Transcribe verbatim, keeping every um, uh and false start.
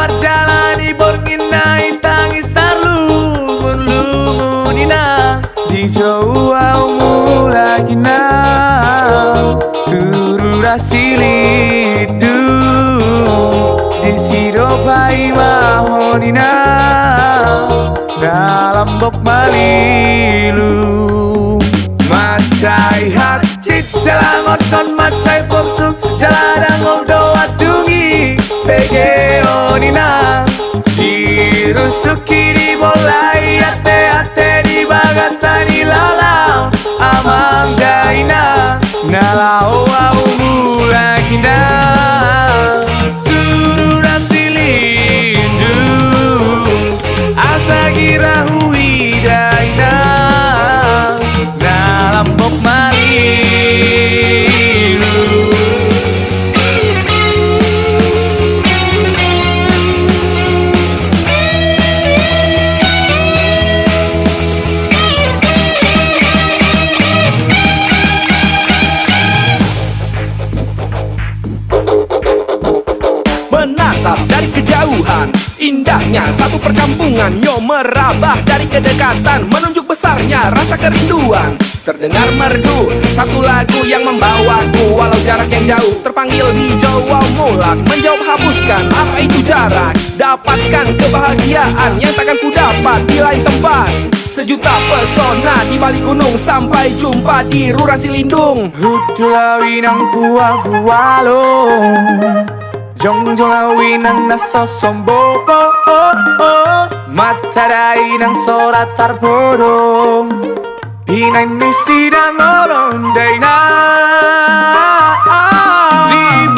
Jala di borngin na i tangis tarlungun-lungun inang, dijou au mulak inang tu rura Silindung. Disi do paimahon inang na lambok malilu. Mansai hansit jala ngonon, mansai porsuk jala dangol do adong i begeon inang. Dirusuki, dibolai ate-ate di bagasan ilalang, amang da inang, na laho au mulak inang tu rura Silindung. Asa gira huida inang na lambok malilu. Menatap dari kejauhan, indahnya satu perkampungan. Yo, meraba dari kedekatan, menunjuk besarnya rasa kerinduan. Terdengar merdu satu lagu yang membawaku, walau jarak yang jauh. Terpanggil, dijou au mulak, menjawab hapuskan apa itu jarak. Dapatkan kebahagiaan yang takkan ku dapat di lain tempat. Sejuta pesona di balik gunung, sampai jumpa di rura Silindung. Hundul au inang bual-bual on, jongjong au inang na so sombong, mata da inang so ra tarpodom. Inang ni sidangolon da inang. Di